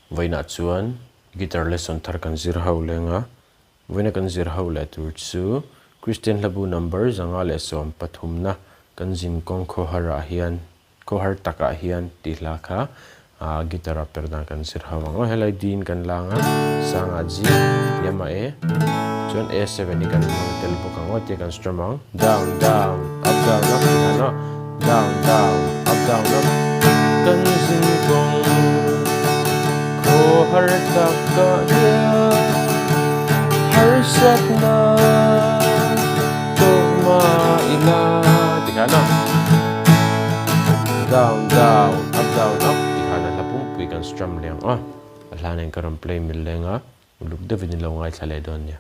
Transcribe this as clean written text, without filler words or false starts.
Vawiinah chuan guitar lesson thar kan zir ho leng a, vawiina kan zir ho leh tur chu Kristian hlabu number 113 na kan zin kawng khawhar ah hian khawhar tak ah hian tih hla kha guitar a per dan kan zir ho ang aw. Helai D in kan lang a, sang ah G, hniam ah A, chuan A7 hi kan hmang tel bawk ang aw tia kan strum ang. Down down up down up tih han aw. Down down up down up. Kan zin kawng khaw har tak ah hian harsatna tawh mah ila tih khan aw. Down down up down up tih khan a hla pumpui kan strum leh ang aw. A hla nen ka rawn play mil leng a, uluk deuhin in lo ngaithla leh dawn nia.